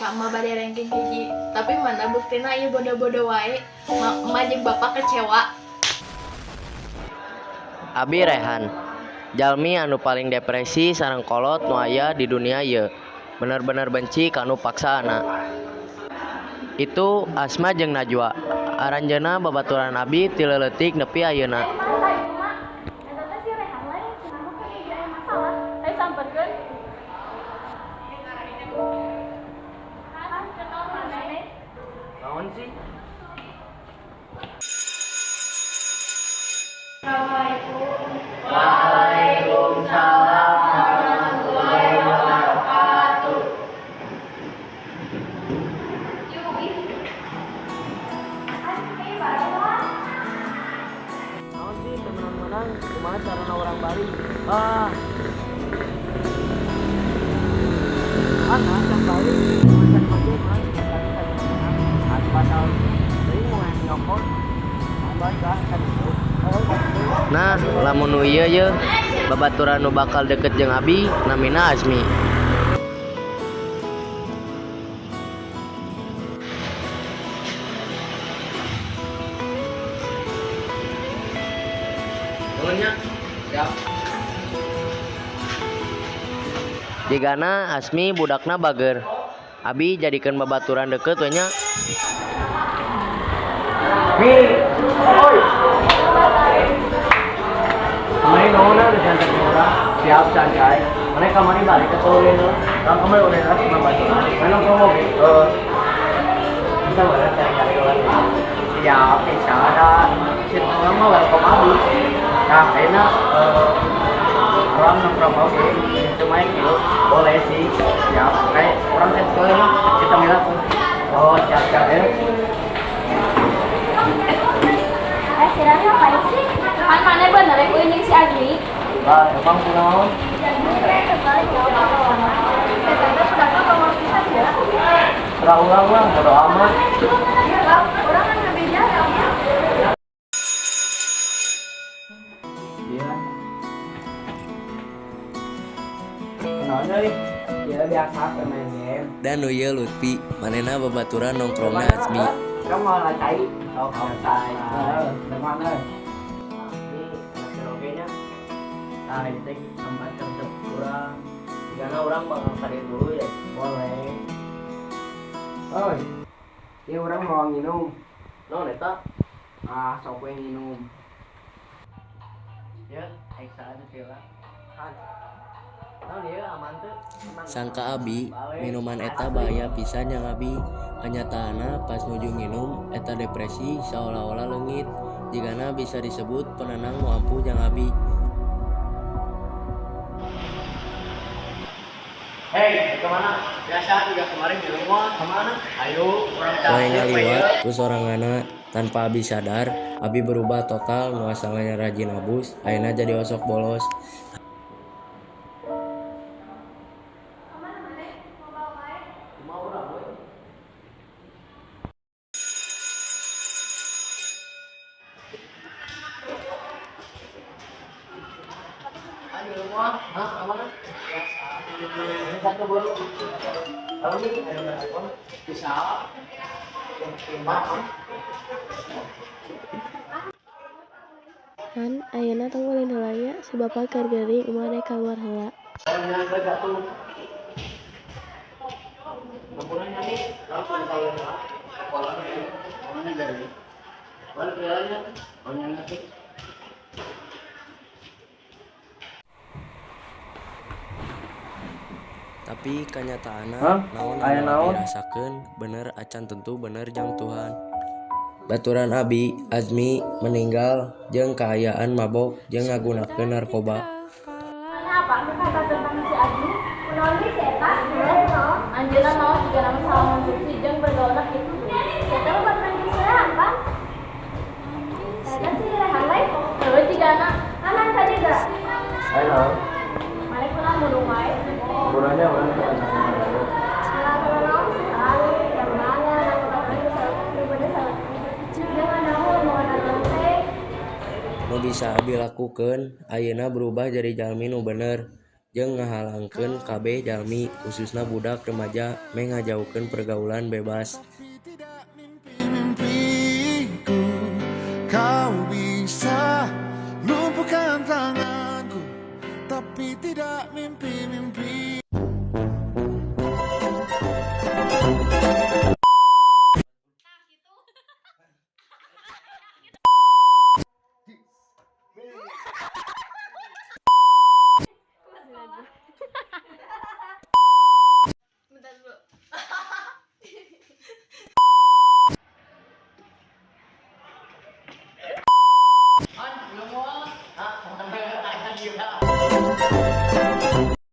Sama bade ranking hiji, tapi mana buktina ieu bodoh-bodoh wae. Emak jeung bapak kecewa. Abi Rehan, jalmi anu paling depresi sareng kolot nu aya di dunia ieu. Bener-bener benci kanu paksaana. Itu Asma jeung Najwa. Aranjeunna babaturan abi ti leuleutik nepi ayeuna. Masa ieu mah eta teh si Rehan lain cenah mah keur hiji aya masalah. Ayo samperkeun. Han, kenal maneh? Naon sih? Assalamualaikum. Waalaikumsalam warahmatullahi wabarakatuh. Yuk, ih. Han, kayak bareng lah. Naon sih teu meunang-meunang, kumaha carana urang balik? Ah. Ah, nah, can balik. Can ojek, man. Tadi tadi meunang. Atuh batal deui mau yang nyokot. Balik ah, kan itu. Nah, lamun nu ieu ye, babaturan nu bakal deket jeung abi namina Azmi. Nuhun nya. Siap. Jigana Azmi budakna bager. Abi jadikeun babaturan deket we nya. Mi, oi. Kamari naon geus nganter urang. Siap santai. Mana kamari balik ke ulin heula? Urang kamari ulin heula sama baturan. Mana nongkrong oge? Heeh. Bisa mana cari-cari orang. Siap, bisa ada. Sit urang mah welcome abi. Nah, ayeuna urang nongkrong oge. Cuma gitu. Boleh sih. Siap. Kayak urang kan sekali mah kita mila. Oh, siap siap ya. Eh, si Rehan ngapain sih? Han, mana bener rek ulin jeung si Azmi? Lah, emang kunaon? Eta teh budakna bawang pisan ya. Serah urang lah, bodo amat. Urang kan ngebeja ya. Iya. Kenalnya nih. Ya biasa main game. Dan nu ieu Lutfi, manehna babaturan nongkrongna Azmi. Kamu mau lacai? Oh, lacai. Heeh, dari mana? Ini anak oge nya. Nah, ini teh tempat resep urang. Jigana urang bakal ka dieu dulu ya. Boleh. Oi. Ini urang mau minum. Naon eta? Ah, sok we minum. Ya, aiksaan sila. Naon ieu aman teu? Sangka abi minuman eta bahaya pisan yang abi. Kenyataanna pas nuju nginum eta depresi seolah-olah leungit. Jigana bisa disebut penenang nu ampuh jang abi. Hei, kemana? Biasa juga kemarin di rumah. Kemana? Ayo, urang Poe ngaliwat ku soranganna tanpa abi sadar, abi berubah total nu asalna rajin abus, ayeuna jadi osok bolos. Kemana maneh? Mau bawa wae? Kumaha urang we? Ayo rumah, hah, kemana? Biasa. Ini satu baru. Kalau ini ada berapa? Bisa. Lima. Han, ayeuna tong ulin heula nya, si bapak keur gering emak rek kaluar heula. Oh, nyangka satu. Campurannya nih, langsung kalau kolanya, kolanya dari. Balik jalannya, kolanya nanti. Tapi kenyataanna Hah? naon Aya anu abi naon? rasakeun bener acan tentu bener jang Tuhan. Baturan abi Azmi meninggal jeung kaayaan mabok jeung ngagunakeun narkoba. Mana apa kata tentang si Azmi? Kunaon deui si eta? Anjeunna maot jigana mah salah konsumsi jeung bergaulna kitu. Si eta mah baturan jeung si Rehan, Pan. Eta si Rehan lain. Heueuh jigana. Aman tadi ga? Ayo, Maneh kunaon murung wae? campurannya orang Salah naon sih? Yang mana? Jangan naon mau naon teh. Nu bisa abi lakukeun ayeuna berubah jadi jalmi nu bener. Jeung ngahalangkeun kabeh jalmi, khususna budak remaja meh ngajauhkeun pergaulan bebas. Mimpiku kau bisa lumpuhkan tanganku, tapi tidak mimpi-mimpi.